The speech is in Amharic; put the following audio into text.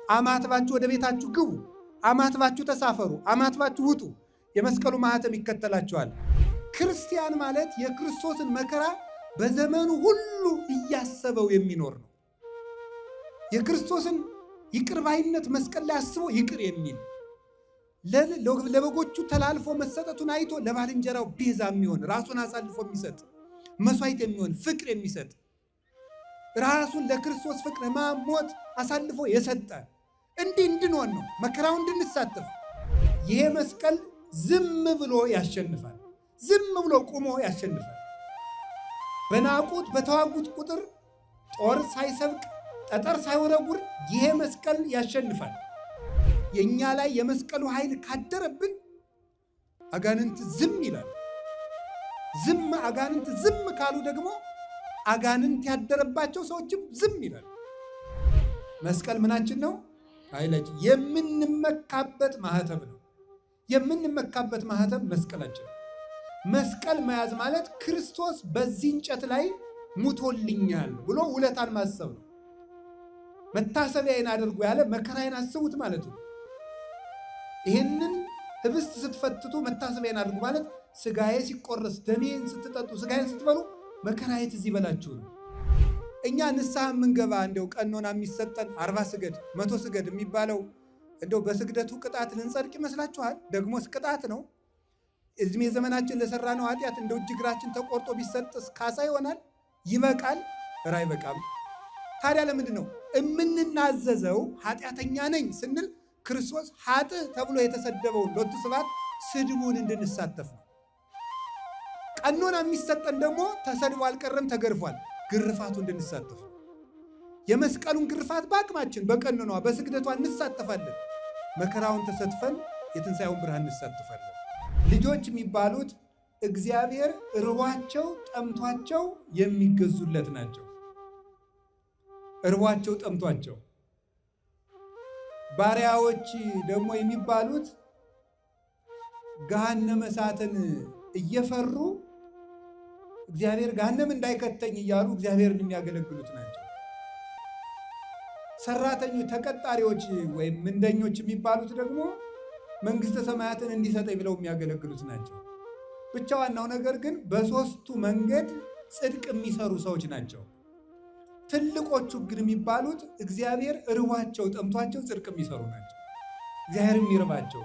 አማትባችሁ ወደ ቤታችሁ ግቡ፣ አማትባችሁ ተሳፈሩ፣ አማትባችሁ ውጡ። የመስቀሉ ማህተም ይከተላችኋል። ክርስቲያን ማለት የክርስቶስን መከራ በዘመኑ ሁሉ እያሰበው የሚኖር ነው። የክርስቶስን ይቅር ባይነት መስቀል ላይ አስቦ ይቅር የሚል፣ ለበጎቹ ተላልፎ መሰጠቱን አይቶ ለባልንጀራው ቤዛ የሚሆን፣ ራሱን አሳልፎ የሚሰጥ፣ መስዋዕት የሚሆን፣ ፍቅር የሚሰጥ፣ ራሱን ለክርስቶስ ፍቅር ሕማም፣ ሞት አሳልፎ የሰጠ እንዲህ እንድንሆን ነው፣ መከራው እንድንሳተፍ። ይሄ መስቀል ዝም ብሎ ያሸንፋል። ዝም ብሎ ቆሞ ያሸንፋል። በናቁት በተዋጉት ቁጥር ጦር ሳይሰብቅ ጠጠር ሳይወረውር ይሄ መስቀል ያሸንፋል። የእኛ ላይ የመስቀሉ ኃይል ካደረብን አጋንንት ዝም ይላል። ዝም አጋንንት ዝም ካሉ ደግሞ አጋንንት ያደረባቸው ሰዎችም ዝም ይላል። መስቀል ምናችን ነው? ኃይላችን። የምንመካበት ማህተብ ነው። የምንመካበት ማህተብ መስቀላችን ነው። መስቀል መያዝ ማለት ክርስቶስ በዚህ እንጨት ላይ ሙቶልኛል ብሎ ውለታን ማሰብ ነው። መታሰቢያዬን አድርጉ ያለ መከራዬን አስቡት ማለት ነው። ይህንን ህብስት ስትፈትቱ መታሰቢያዬን አድርጉ ማለት ስጋዬ ሲቆረስ ደሜን ስትጠጡ ስጋዬን ስትበሉ መከራዬ ትዝ ይበላችሁ ነው። እኛ ንስሐ የምንገባ እንደው ቀኖና የሚሰጠን 40 ስገድ 100 ስገድ የሚባለው እንደው በስግደቱ ቅጣት ልንጸድቅ ይመስላችኋል? ደግሞስ ቅጣት ነው። እድሜ ዘመናችን ለሰራነው ኃጢአት እንደው እጅ እግራችን ተቆርጦ ቢሰጥስ ካሳ ይሆናል? ይበቃል? ኧረ አይበቃም። ታዲያ ለምንድን ነው እምንናዘዘው? ኃጢአተኛ ነኝ ስንል ክርስቶስ ኃጥእ ተብሎ የተሰደበውን ሎቱ ስብሐት ስድቡን እንድንሳተፍ ነው። ቀኖና የሚሰጠን ደግሞ ተሰድቦ አልቀረም ተገርፏል፣ ግርፋቱ እንድንሳተፍ ነው። የመስቀሉን ግርፋት በአቅማችን በቀኖኗ በስግደቷ እንሳተፋለን። መከራውን ተሰትፈን የትንሣኤውን ብርሃን እንሳተፋለን። ልጆች የሚባሉት እግዚአብሔር እርቧቸው ጠምቷቸው የሚገዙለት ናቸው። እርቧቸው ጠምቷቸው። ባሪያዎች ደግሞ የሚባሉት ገሃነመ እሳትን እየፈሩ እግዚአብሔር ገሃነም እንዳይከተኝ እያሉ እግዚአብሔርን የሚያገለግሉት ናቸው። ሰራተኞች፣ ተቀጣሪዎች ወይም ምንደኞች የሚባሉት ደግሞ መንግሥተ ሰማያትን እንዲሰጠኝ ብለው የሚያገለግሉት ናቸው። ብቻ ዋናው ነገር ግን በሦስቱ መንገድ ጽድቅ የሚሰሩ ሰዎች ናቸው። ትልቆቹ ግን የሚባሉት እግዚአብሔር እርቧቸው ጠምቷቸው ጽድቅ የሚሰሩ ናቸው። እግዚአብሔር የሚርባቸው